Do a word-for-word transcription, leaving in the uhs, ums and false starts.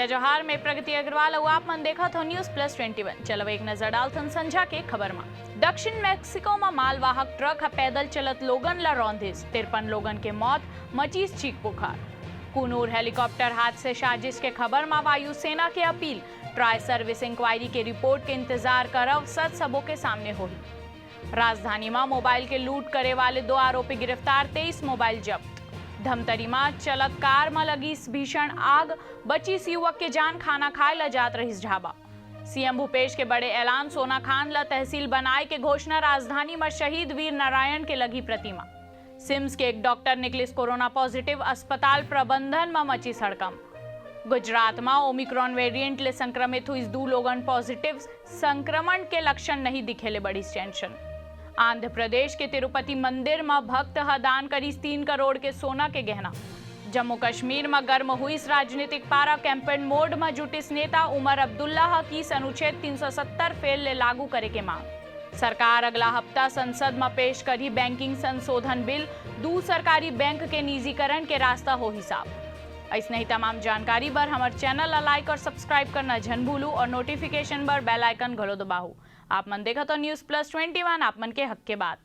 जोहार, मैं प्रगति अग्रवाल अउ आप मन देखत हो News Plus Twenty One। चलो एक नजर डालथन संझा के खबर मा। दक्षिण मैक्सिको मा मालवाहक ट्रक ह पैदल चलत लोगन ला रौंदिस, तिरपन लोगन के मौत, मचीस चीख पुकार। कुनूर हेलीकॉप्टर हादसे साजिश के खबर मा वायुसेना के अपील, ट्राई सर्विस इंक्वायरी के रिपोर्ट के इंतजार करव, सच सबो के सामने होही। राजधानी मा मोबाइल के लूट करे वाले दो आरोपी गिरफ्तार, तेईस मोबाइल जब्त। धमतरी मा चलत कार मा लगिस भीषण आग, बचिस युवक के जान, खाना खाए ला जात रहिस ढाबा। सीएम भूपेश के बड़े ऐलान, सोना खान ला तहसील बनाए के घोषणा, राजधानी मा शहीद वीर नारायण के लगी प्रतिमा। सिम्स के एक डॉक्टर निकलिस कोरोना पॉजिटिव, अस्पताल प्रबंधन मा मचिस हड़कंप। गुजरात मा ओमिक्रॉन वेरिएंट ले संक्रमित हुइस दू लोगन पॉजिटिव, संक्रमण के लक्षण नहीं दिखे ले बढ़िस टेंशन। आंध्र प्रदेश के तिरुपति मंदिर म भक्त ह दान करिस तीन करोड़ के सोना के गहना। जम्मू कश्मीर म गर्म हुइस राजनीतिक पारा, कैंपेन मोड म जुटिस नेता। उमर अब्दुल्ला ह किस अनुच्छेद तीन सौ सत्तर फेर ले लागू करे के मांग। सरकार अगला हफ्ता संसद म पेश करही बैंकिंग संशोधन बिल, दू सरकारी बैंक के निजीकरण के रास्ता होही साफ। अइसने ही तमाम जानकारी बर हमर चैनल ला लाइक और सब्सक्राइब करना झन भूलू और नोटिफिकेशन बर बेल आइकन घलो दबाहू। आप मन देखत हो News Plus Twenty One, आप मन के हक के बात।